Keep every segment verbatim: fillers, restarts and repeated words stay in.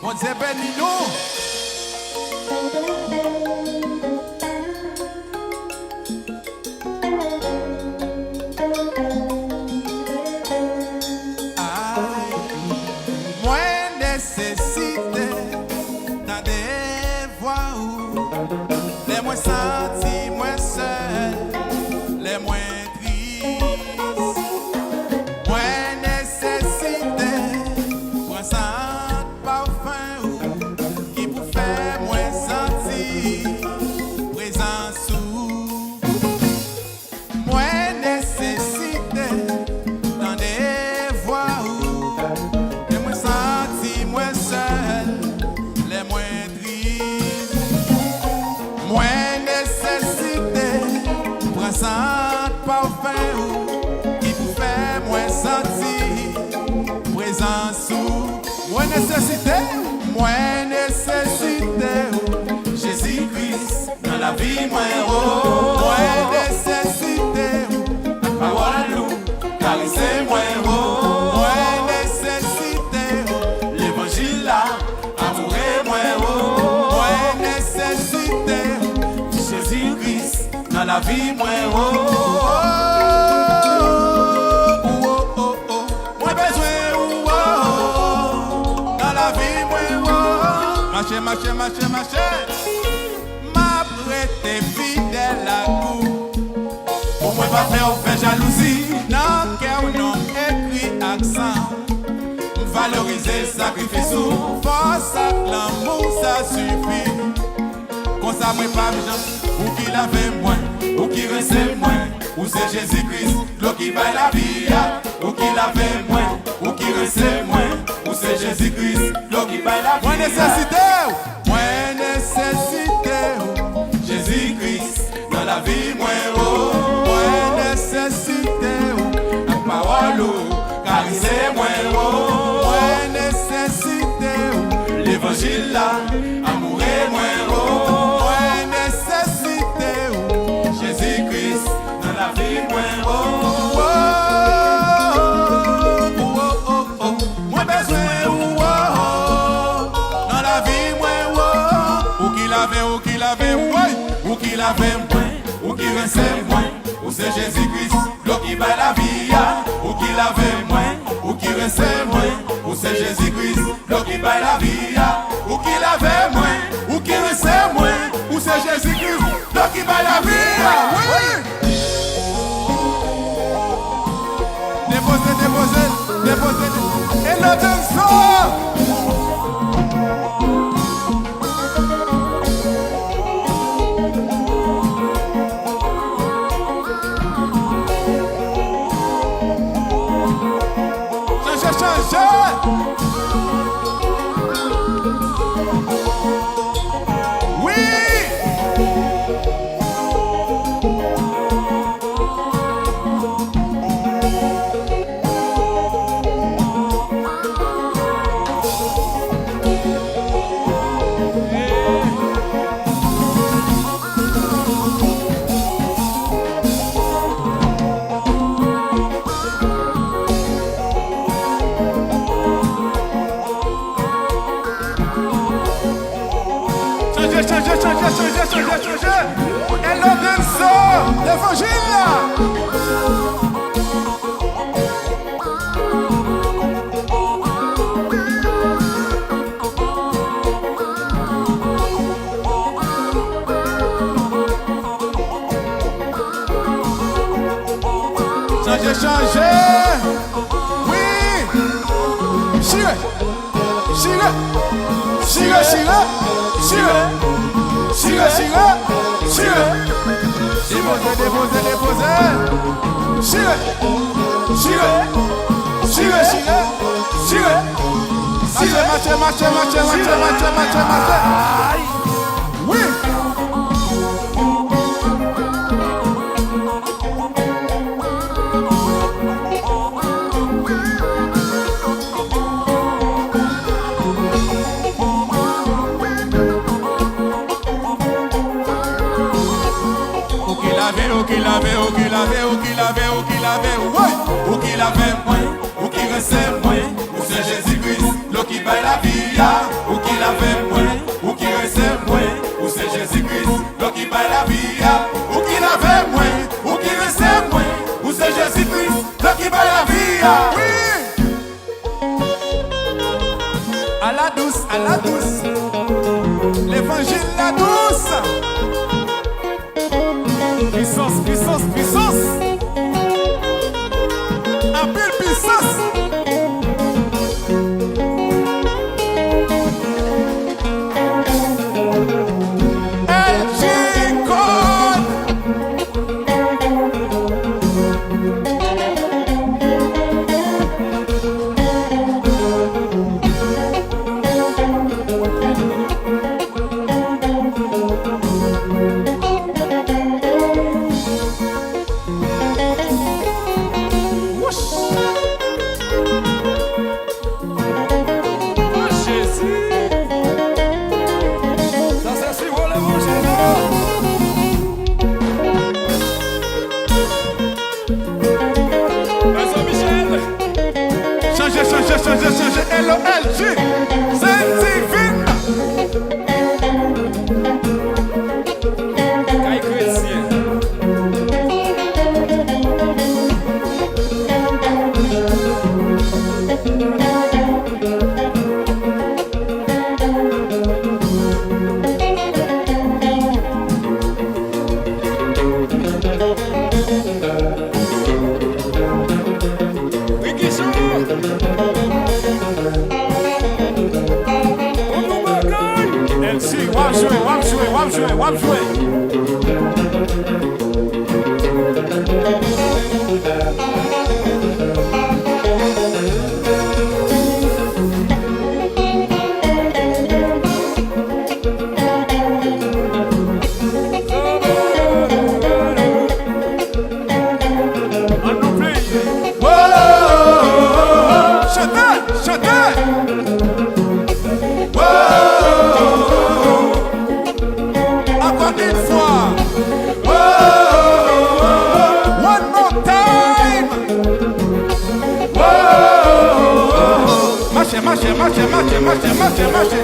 Bondye beni nou. Ay, mwen nesesite tande vwa ou. Lè mwen santi mwen sèl, lè mwen tris, mwen nesesite pran sant pafen ou ki pou fè mwen santi prezans ou. Mwen nesesite tande vwa ou. Lè mwen santi mwen sèl, lè mwen tris, mwen nesesite pran sant pafen ou ki pou fè mwen santi prezans ou. Mwen nesesite ou, mwen nesesite ou, Jezi Kris nan lavi mwen, o. Mwen nesesite ou, ak pawòl ou karese mwen, o. Mwen nesesite ou, levanjil la amoure mwen, o. Mwen nesesite ou, Jezi Kris nan lavi mwen, o. Mwen bezwen ou, o, nan lavi mwen, o. Mache, mache, mache, mache. M ap rete fidèl ak ou. Pou mwen pa fè w fè jalouzi. Nan kè w non ekri ak san. M valorize sakrifis ou. Fòs ak lanmou sa sifi. Konsa mwen p ap janm. Ou ki lave mwen, ou ki rense mwen, ou se Jezi Kris, dlo ki bay lavi a. Ou ki lave mwen, ou ki rense mwen, ou se Jezi Kris, dlo ki bay lavi a. Mwen nesesite w, mwen nesesite w, Jezi Kris nan lavi mwen, o. Mwen nesesite w, ak pawòl ou karese mwen, o. Mwen nesesite w, levanjil la amoure mwen, o. Mwen nesesite w, Jezi Kris nan lavi mwen, o. O, o, o, o, o. Mwen bezwen ou, o, o, nan lavi mwen, o. Ou ki lave, ou ki lave, woy. Ou ki lave mwen, ou ki rense mwen. Ou se Jezi Kris, dlo ki bay lavi a. Ou ki lave mwen, ou ki rense mwen. Ou se Jezi Kris, dlo ki bay lavi a. Ou ki lave mwen, ou ki rense mwen. Ou se Jezi Kris, dlo ki bay lavi a. Wi! Depoze, depoze, depoze, de-, e lòt Chanje, chanje! Wi! Chanje, chanje, chanje, chanje, chanje, chanje. Hello, dancer, levanjil la. Chanje, chanje. Wi. Chire. Chire. Chire, chire. Chire. Chire, chire. Chire. Depoze, depoze, depoze. Chire. Chire. Chire, chire. Chire. Mache, mache, mache, mache, mache, mache, mache, mache. Wi. Ou ki lave, ou ki lave, ou ki lave, ou ki lave, ou ki lave, woy! Ou ki lave mwen, ou ki rense mwen, ou se Jezi Kris, dlo ki bay lavi a. Ou Lave mwen, ou ki rese mwen, ou se Jezi Kris, dlo ki bay lavi a. Ou ki lave mwen, ou ki rese mwen, ou se Jezi Kris, dlo ki bay lavi a. Wi! A la dous, a la dous. Levanjil la dous. Pisans, pisans, pisans. Anpil pisans. L G Code. Wouch! O Jezi! Sa se siwo levanjil la! Ezra Michel! Chanje, chanje, chanje, chanje! L O L G! Saint Divine! Kay kretyen. Ricky Jean! Bon bagay! M C, w ap jwe, w ap jwe, w ap jwe, w ap jwe. Ann nou play. Wo! Chante, chante. Wo! Ankò yon fwa. Wo! One more time. Wo! Mache, mache, mache, mache, mache, mache, mache.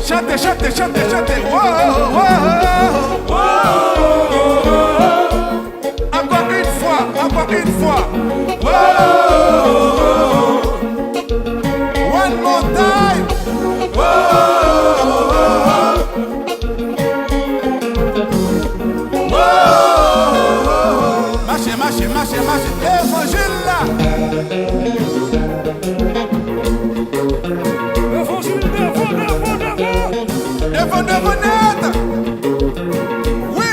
Chante, chante, chante, chante. Wo, wo, wo, wo. Ankò yon fwa, ankò yon fwa. Wo. One more time. Wo. Wo. Mache, mache, mache, mache. Levanjil la. Levanjil, devan, devan, devan. Devan, devan nèt. Wi.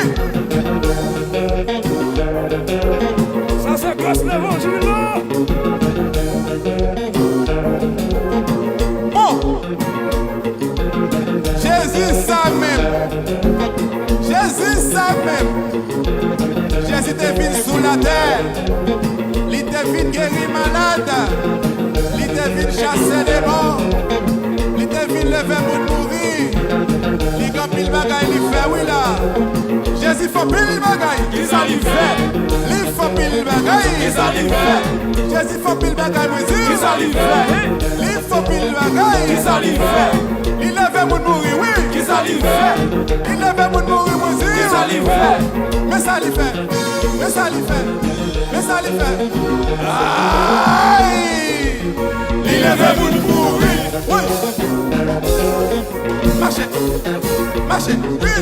Sa se gras levanjil la. Bon. Jezi sa menm. Jezi sa menm. Jezi te vin sou latè. Li te vin geri malad. Li te vin chase demon. Li te vin leve moun mouri. Li gen anpil bagay li fè, wi la. Jezi fè anpil bagay. Kisa li fè? Li fè anpil bagay. Kisa li fè? Jezi fè anpil bagay, mwen di. Kisa li fè? Li fè anpil bagay. Kisa li fè? Li leve moun mouri, wi. Kisa li fè? Li leve moun mouri, mwen di. Kisa li fè? Men sa li fè. Men sa li fè. Men sa li fè. Ay! Li leve moun mouri. Wi. Mache. Mache. Wi.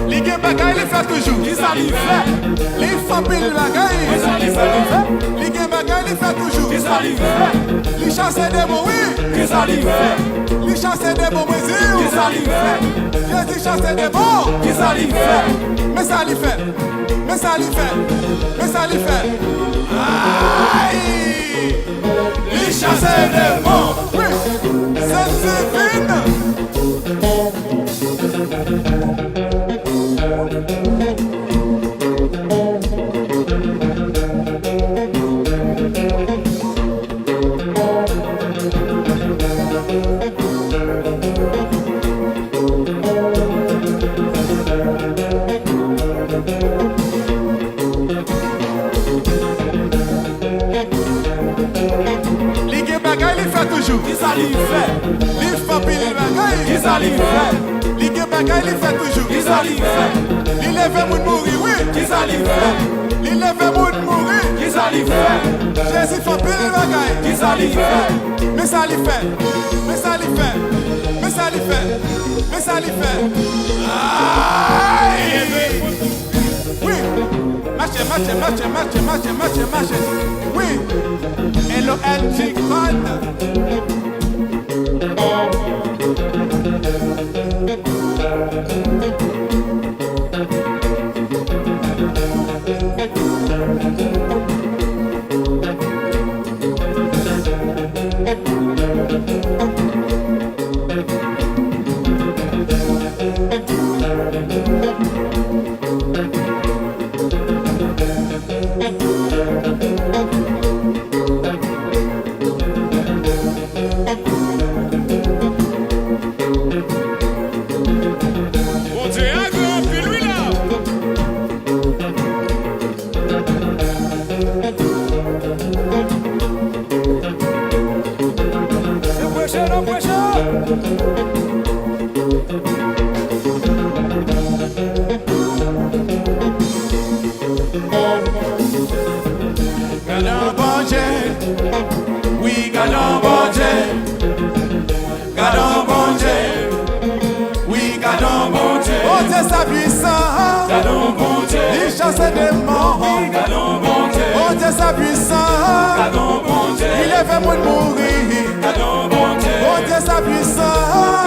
Li gen bagay li fè toujou. Kisa li fè? Li fè anpil bagay. Kisa li fè? Li gen bagay li fè toujou. Kisa li fè? Li chase demon, wi. Kisa li fè? Li chase demon, mwen di w. Kisa li fè? Jezi chase demon. Kisa li fè? Men sa li fè. Men sa li fè. Men sa li fè. Ay! Li chase demon. Wi. Sent Divin. Li gen bagay li fè toujou. Kisa li fè? Li fè anpil bagay. Kisa li fè? Li gen bagay li fè toujou. Kisa li fè? Li leve moun mouri, wi. Kisa li fè? Li leve moun mouri. Kisa li fè? Jezi fè anpil bagay. Kisa li fè? Men sa li fè. Men sa li fè. Men sa li fè. Men sa li fè. Ay! Wi. Mache, mache, mache, mache, mache, mache, mache. Wi. L O L G Code. Bondye a gran anpil wi la. Se preche, n ap preche. Gadon Bondye, wi gadon Bondye. Gadon Bondye, wi gadon Bondye. Bondye sa pwisan. Gadon Bondye, li chase demon. Wi gadon Bondye. Bondye sa pwisan. Gadon Bondye, li leve moun mouri. Gadon Bondye. Bondye sa pwisan.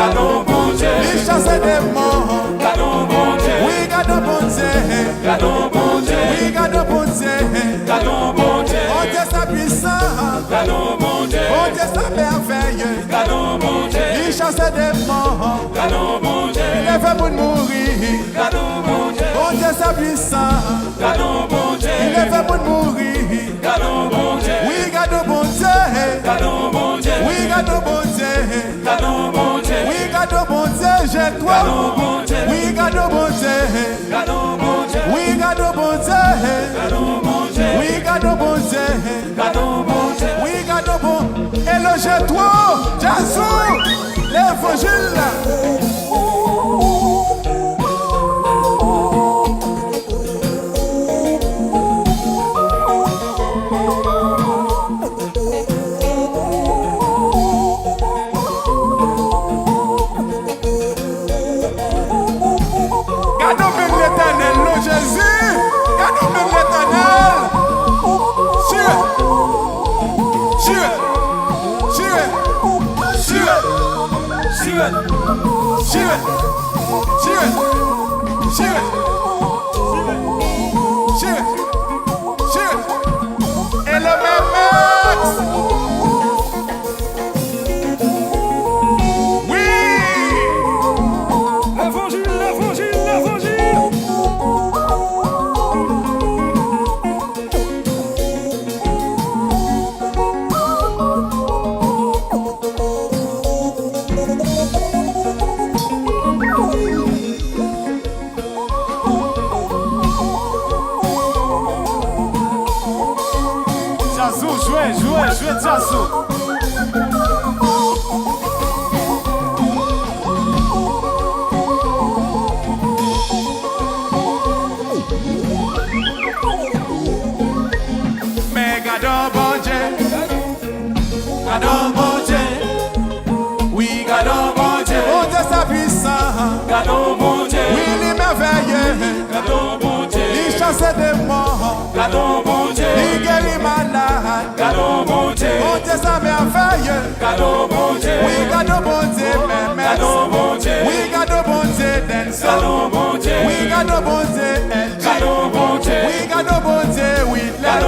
Gadon Bondye, li chase demon. Gadon Bondye. Wi gadon Bondye. Gadon Bondye. Wi gadon Bondye. Gadon Bondye. Bondye sa pwisan. Gadon Bondye. Bondye sa mèvèye. Gadon Bondye. Li chase demon. Gadon Bondye. Li leve moun mouri. Gadon Bondye. Bondye sa pwisan. Gadon Bondye. Li leve moun mouri. Gadon Bondye. Wi gadon Bondye. Gadon Bondye. Wi gadon Bondye. Gadon Bondye. Wi gadon Bondye, je twò. Gadon Bondye. Wi gadon Bondye. Gadon Bondye. Wi gadon Bondye. Gadon Bondye. Wi gadon Bondye. Gadon Bondye. Wi gadon Bon-, L O L G Code, Djazou, levanjil la. Gadon men Letènèl, non Jezi! Gadon men Letènèl! Chire! Chire! Chire! Chire! Chire! Chire! Chire! Elomèmèks! Wi! Levanjil, levanjil, levanjil! Djazou, jwe, jwe, jwe djazou. Men gadon Bondye. Gadon Bondye. Wi, gadon Bondye. Bondye sa pwisan. Gadon Bondye. Wi, li mèvèye. Gadon Bondye. Li chase demon. Gadon Bondye. Li geri malad. Gadon Bondye. Bondye sa mèvèye. Wi, gade yon Bondye M M S. Wi, gade yon Bondye Denzel. Wi, gade yon Bondye L G. Wi, gade yon Bondye Whitler.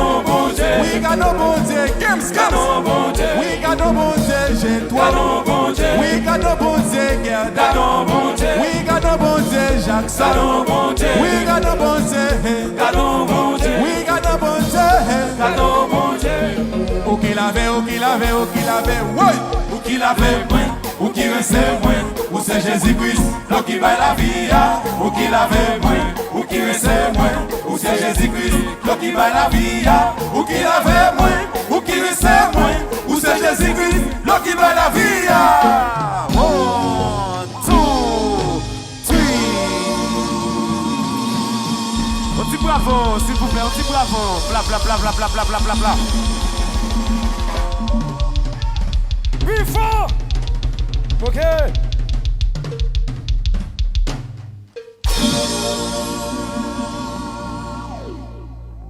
Wi, gade yon Bondye Games Games. Wi, gade yon Bondye G twa. Wi, gade yon Bondye Gerda. Wi, gade yon Bondye Jackson. Wi, gade yon Bondye, hey. Wi, gade yon Bondye, hey. Ou ki lave, ou ki lave, ou ki lave, woy! Ou ki lave mwen, ou ki rense mwen, ou se Jezi Kris, dlo ki bay lavi a. Ou ki lave mwen, ou ki rense mwen, ou se Jezi Kris, dlo ki bay lavi a. Ou ki lave mwen, ou ki rense mwen, ou se Jezi Kris, dlo ki bay lavi a. One, two, three. On ti bravo, silvouplè, on ti bravo. Bla, bla, bla. Pi fò! Ok.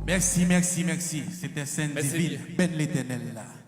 Mèsi, mèsi, mèsi. Se te sèn divin, bèn Letènèl la.